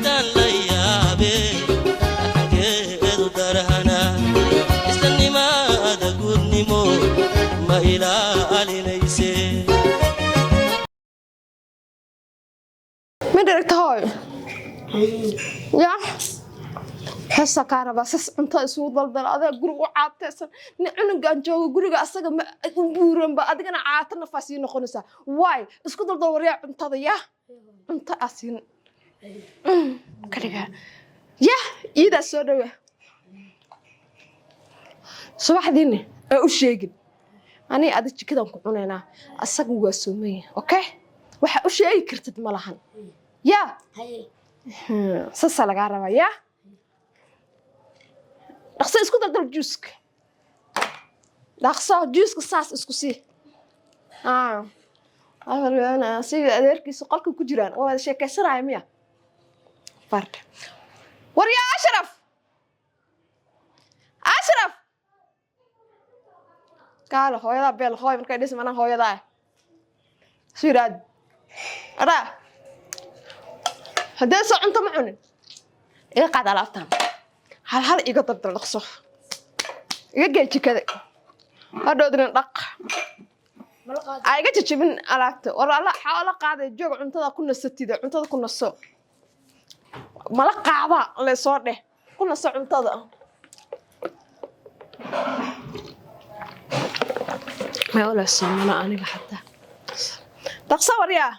Midaan la yaabe xaggeedu darhana, islanimada guudnimo ma ilaalinayse? Ma dheragta, hooyo? Ya heesaa kaa rabaa. Sas cuntada isugu daldala. Adaa guriga u caateysan. Nin cunugan jooga guriga asaga ma u buuranba, adigana caato nafaa sii noqonaysaa. Waay isku daldal, waryaa, cuntada. Ya cunto aa siin ka dhigaa. Ya iidaa soo dhawa subaxdiina aa u sheegin. Aniga adi jikadan ku cunaynaa, asaga waa soomaya. Okay, waxa u sheegi kartid ma lahan. Ya saasaa lagaa rabaa. Ya dhaqso isku daldal juuska, dhaqso juuska saas isku sii. Siga adeerkiisa qolka ku jiraan waa wada sheekaysanaya miya? Fardha, war yaa Ashraf, Ashraf, kaalo. Hooyadaa beel hooy markay dhis manaa hooyadaa su yidhaad adaa haddee soo cunto ma cunin. Iga qaad alaabtan, hal hal iga dardar, dhaqso iga gee jikada. Hadhowdina dhaq, aa iga jajabin alaabta. War alla xaa la qaaday? Joog, cuntada ku nasatida, cuntada ku naso. Mala qaada leesoo dheh, ku naso cuntada. May ula soomana aniga xataa. Dhaqso, waryaa.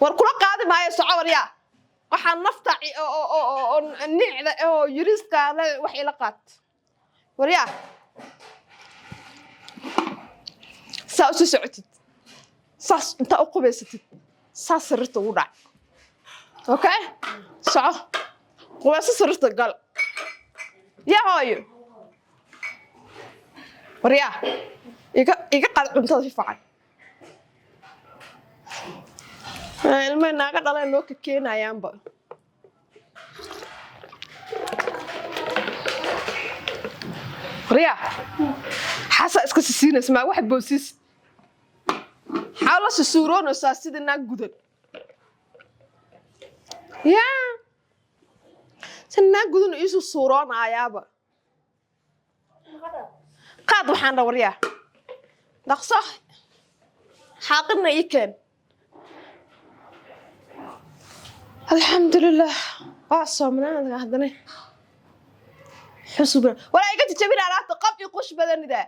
War kula qaadi maayo, soco, waryaa. Waxaa nafta oo nicda oo yuriska le wax ila qaat, waryaa. Saa usii socotid, saas intaa u qubaysatid, saas sariirta ugu dhac. Okay, soco, qubayso, sariirta gal. Yaa hooyo, waryaa, iga qaad cuntada si fiican. Ilmaha naaga dhaleen noo ka keenayaanba. Waryaa, xasaa iska sisiinaysa maa wax boosiis? Maxaa la susuuroonaysaa sidii naag gudan? Yaa si naag gudan iisu suuroonayaaba. Qaad waxaan dha, waryaa, dhaqso, xaaqibna ii keen. Alxamdulilah, waa soomnaada haddana xusub. Walaa iga jajabin alaabta, qab iyo qush badanida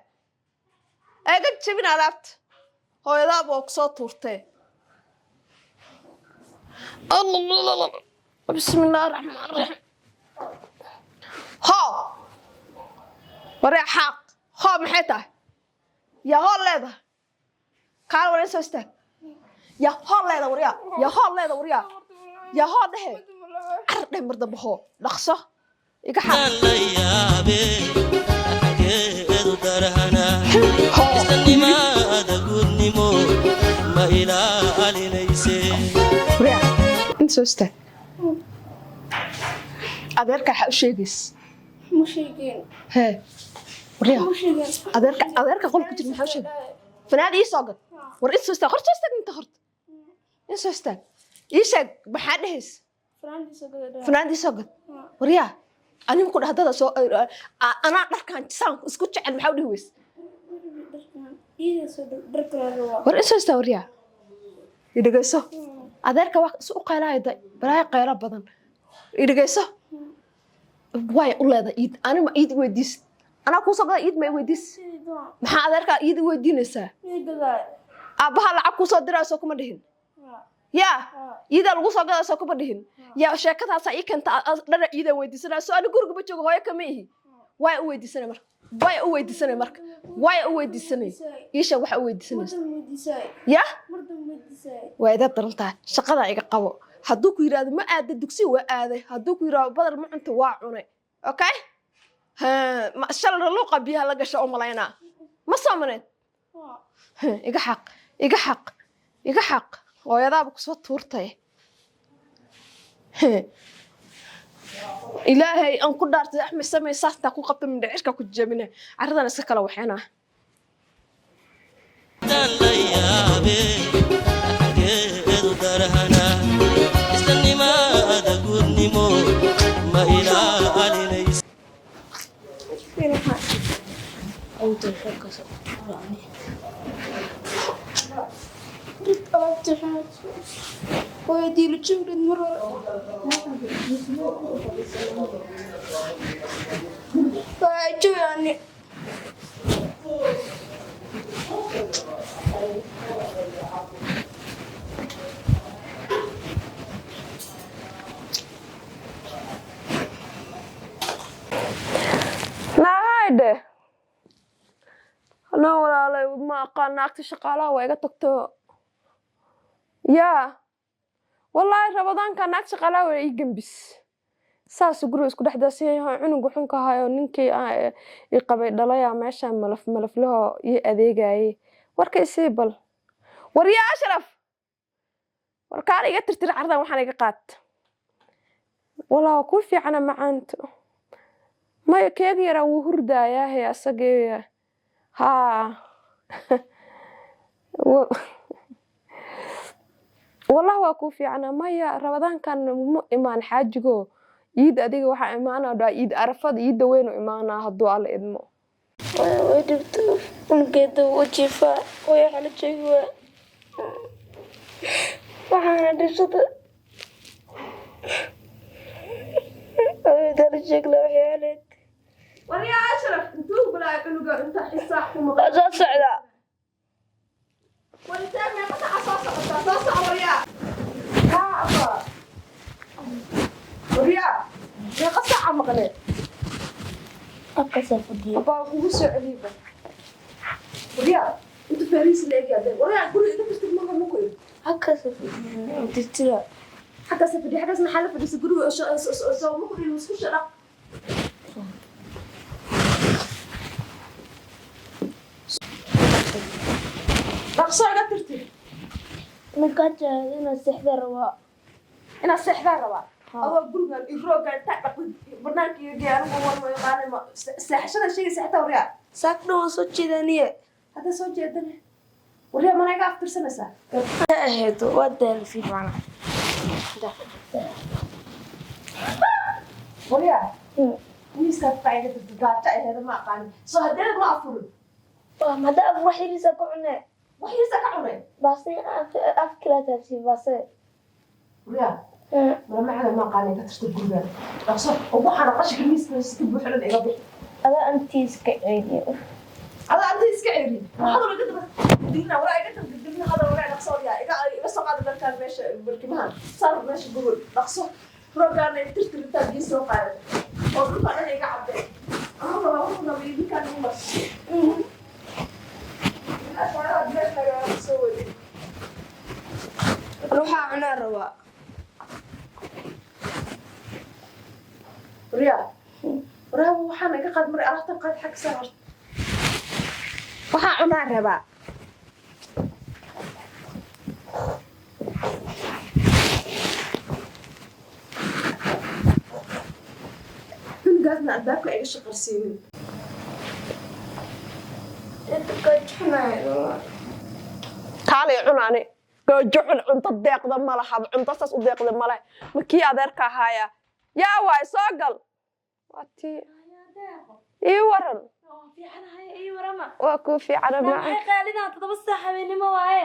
iga jajabin alaabta. Hooyadaaba oo kusoo tuurtee. Allah, bismi illaahi raxmaan raxiim. Hoo, waree, xaaq. Hoo, maxay tahay? Yaa hoo leedahay? Kaal, waree, soo istaag. Yaa hoo leeda, waryaa? Yaa hoo leeda, waryaa? Yaa hoo dhehe? Car dheh mar dambe. Hoo, dhaqso, iga xaaq. Midaan la yaabe xaggeedu darhana, Hoo. islanimada guudnimo ma ilaalinayse? Waryaa, inta soo istaag. Adeerka waxaa u sheegays? Ma sheegin. Hee, waryaa. Ma sheegin. Adeerka qol ku jira maxaa u sheegay? Fanaad ii soo gad. War inta soo istaag, hor soo istaag, inta horta in soo istaag. Ii sheeg, maxaa dhehays? Fanaad ii soo gad. Waryaa, anigu ku dhahdada soo anaa dharkan saan isku jecel, maxaa u dhihi weys? War in soo istaag, waryaa, i dhegeyso. Adeerka waa is u qaylaayo da balaayo qaylo badan. I dhegeyso, way u leedahay iid. Anima iid weydiis? Anaa kuu soo gada, iid ma i weydiis? Maxaa adeerkaa iid i weydiinaysaa? Aabbaha lacag kuu soo diraayo soo kuma dhihin? Yaa iidaa lagu soo gadaa soo kuma dhihin? Yaa sheekadaasaa ii keenta dhara iidaan weydiisanaya. Soo ani guriga ma joogo, hooyo kama ihi. Way u weydiisanay marka, way u weydiisanay marka, way u weydiisanay. Ii sheeg waxa u weydiisanaysa. Ya waa idaa daran tahay. Shaqadaa iga qabo. Hadduu ku yidhaahdo ma aada dugsi, waa aaday. Hadduu ku yidhaahdo badar ma cunto, waa cunay. Okay, shalana luuqa biyaha la gasha oo malaynaa ma soomaneed. Iga xaq, iga xaq, iga xaq. Hooyadaaba kusoo tuurtay. Ilaahay aan ku dhaartay, Axmed samey saastaa ku qabta, mindhicirka ku jabine, carradan iska kala waxeynaa. Midaan la yaabe xaggeedu darhana. Hooyo diilo jawlid mar hore. Waa jawi ani. Naahayde anaa walaalay, ma aqaan, naagta shaqaalaha waa iga tagto. Yaa wallaahi, Ramadaanka naagta shaqaalaha waa ii gembis, saasuu guriga isku dhex daadsan yahay. Cunuga xunka ahayo ninkii i qabay dhalayaa meesha malaf malaflaho ii adeegayay. Warka isii bal. War yaa Ashraf, war kaala, iga tirtir cardan, waxaan iga qaad. Walaa waa kuu fiicana macaanto. Maya, keega yaraa wuu hurdaayaa asagee. Haa, wallahi waa kuu fiicana. Maya, Ramadaankan ma imaan xaajigo. Iid adiga waxaa imaanaa dhaa Iid Arafada, iidda weynu imaanaa hadduu Alla idmo. Way dhibta cunugeeda wuu jiifaa. Hooyo xala joogi waa. Waxaana dhibsada. Hooyada la sheegla waxyaaleed. Waryaa Ashraf, intuu bilaay cunuga inta xisaax ku maqan? Waa soo socdaa. War intee, meeqa saca soo socotaa? Soo soco waryaa. Haa abba, waryaa, meeqa saaca maqneed? Afkaasoo fadhiya. Abbaa kugu soo celiyba. Waryaa, inta fariis la egyaade. Waryaa, guriga iga tirtir marka ma ku iri? Halkaasoo fadhiya tirtira. Xaggaas fadhiya, xaggaas maxaa la fadhiisa? Guriga soo ma ku iri musqusha dhaq. Dhaqso iga tirtir. Markaa jahada inaad seexda rabaa. Inaad seexdaa rabaa? Adoo gurigan iyo rooggan intaa dhaqdid banaanka iyo gee, anigu war ma yaqaana ma seexashada sheegaysa xitaa, waryaa. Saak dhan waa soo jeedaniye. Hadda soo jeedane, waryaa, mana iga aftirsanaysaa? Ha ahayd, waa daalisi macna. Waryaa, miiskaas taa iga tirtir. Gaajo aheeda ma aqaanin soo hadeed ma afurin. Hadda af wax yariisa ku cunee. Wax yariisa ka cunay. Baase af kila taabsi baase. Waryaa, mala macana ma aqaanin, iga tirtir gurigan dhaqso, oo waxaana qashinka miiska iska buuxin iga bixi. Adaa antii iska ceeliyo. Adaa anta iska ceeri. Hadal iga daba dilina, walaa iga daba dilina hadal. Walaa dhaqso waryaa, iga soo qaada dharkaan meesha barkimahan saar, meesha gogol dhaqso, roogaana tirtir intaa biyo soo qaadata oo dhulka dhan iga cabee. Ama rabaa wuxuu raba idinkaan igu mar soo wadi. Waxaa cunaa rabaa. Waryaa, waryaa, waxaan iga qaad maray, alaabtan qaad, xag saar horta. Waxaa cunaa rabaa. Cunugaasna albaabka iga shaqarsiinin. Inta gaajoonaayo. Kaalay cunaani, goojo cun. Cunto deeqda ma laha, cunto saas u deeqda ma leh. Ma kii adeerka ahaaya? Yaa waay, soo gal. Waa tii ii waran. Waa kuu fiicana maca. Maxay qaalidan 7 saac habeenimo waaye?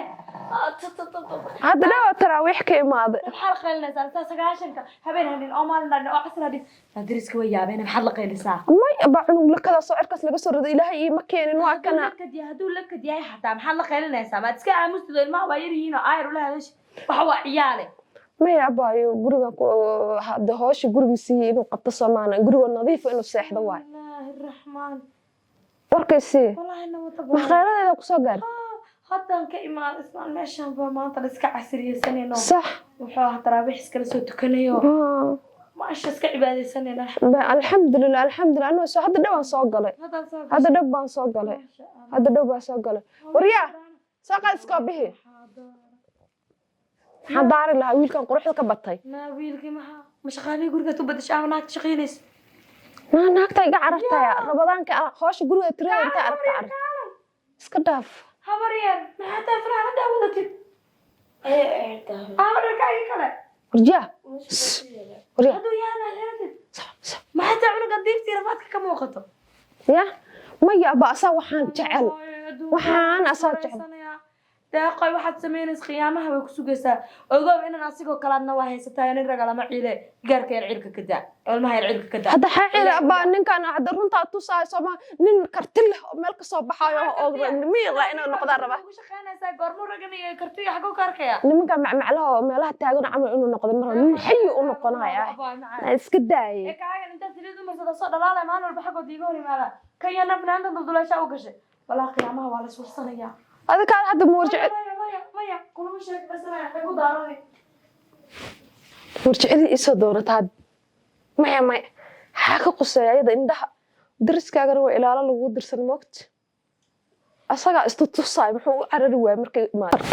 Hadda dhawa taraawiix ka imaaday. Maxaa la qaylinaysaa saa 90-ka habeen hadhin oo maalin dhan oo casr hadhin? Dariska way yaabeen, maxaad la qaylisaa? May abaa, cunug lakada soo cirkaas laga soo riday, Ilaahay iima keenin, waa kana. Hadduu lakad yahay xataa maxaad la qaylinaysaa? Maad iska aamustido, ilmaha waa yar yihiin oo aayar ula hadashi, waxa waa ciyaale. Maya abaayo, guriga hadda hoosha gurigiisii inuu qabto soomaana, guriga nadiifa inuu seexdo waay. Bismillaahi raxmaan. Warkaysii. Wallaahi nabada. Maxqeeladeeda kusoo gaar. Haddaan ka imaado islaan, meeshaan baa maanta la iska casriyeysanayno. Sax. Wuxuu ahaa taraawiix iskala soo tukanayo. Maasha, iska cibaadaysanayna. Alxamdulilah, alxamdulilah. Anuu soo hadda dhowaan soo galay. Haddaan soo Hadda dhow baan soo galay. Maasha Allah. Hadda dhow baan soo galay. Waryaa, soo qaad iskoo bihi. Maxaan daari lahaa wiilkan quruxda ka batay? Naa wiilkii maxaa ma shaqaalihii gurigaad u badashay ama naagta shaqaynaysa? Naa naagta iga carartaya Ramadaanka ah, hoosha guriga tirada intay aragta carart iska dhaaf. Habar yar, maxaa taa fanaanadaa wadatid? Ama dharkaagii kale? Waryaa, waryaa. Hadduu yahay xiratid, maxaa taa cunuga diiftii rafaadka ka muuqato? Ya maya aba, asaa waxaan jecel, waxaan asaa jecel. Deeqoy, waxaad samaynaysa khiyaamaha way ku sugaysaa. Ogow inaan asigoo kalaadna waa haysataa. Nin raga lama ciile. Gaarka yar cilka ka daa, ilmaha yar cilka ka daa. Hadda xaa ciile abaa? Ninkan hadda runtaa tusaayo sooma, nin karti leh oo meel kasoo baxayo oo miiqa inuu noqdaa rabaa. Ugu shaqaynaysaa goormuu ragan iyo kartiga xaguu ka arkaya? Nimanka macmaclaha oo meelaha taagan camal inuu noqdo mar, nin xayi u noqonaya. Iska daayay. Ee kaagan intaad saliid u marsada soo dhalaalay, maalin walba xaggood iiga hor yimaada. Kan yana fanaantan dulduleesha u gashay. Walaa qiyaamaha waa la iswarsanayaa. Adi kaan hadda ma warjecel? Maya, maya, maya, kulama sheekaysanaya, waxay ku daarani. Warjeceli isoo doonataa? Maya, maya, xaa ka quseeya ayada? Indhaha dariskaagana waa ilaalo lagu dirsan moogta. Asagaa istutusaay, muxuu u carari waayay markay imaado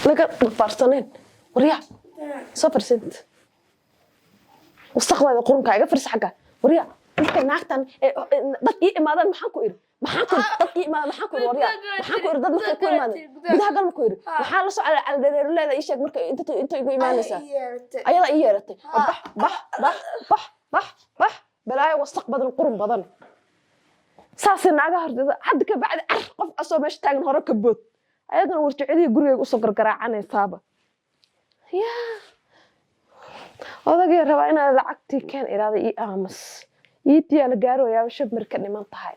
laga dhafaarsaneen? Waryaa, soo farsint wasaqdaada qurunka iga farsa xagga. Waryaa, markay naagtan dad ii imaadaan, maxaan ku iri? Maxaan ku iri? Dad ii imaadaan, maxaan ku iri? Waryaa, maxaan ku iri? Dad markay ku imaadaan, gudaha gal ma ku iri? Maxaa la soo caldhereeruleeda? Ii sheeg, markay inta igu imaanaysaa ayadaa ii yeeratay. Bax, bax, bax, bax, bax, bax, balaayo wasaq badan, qurun badan. Saasay naagaha horteeda hadda ka bacdi car qof asoo meesha taagan hore ka bood. Ayadana warjecelihi gurigayga usoo gargaraacanaysaaba. Yaa odagay rabaa inaad lacagtii keen iraada? Ii aamas, iidiyaa la gaarooyaaba, shab mar ka dhiman tahay.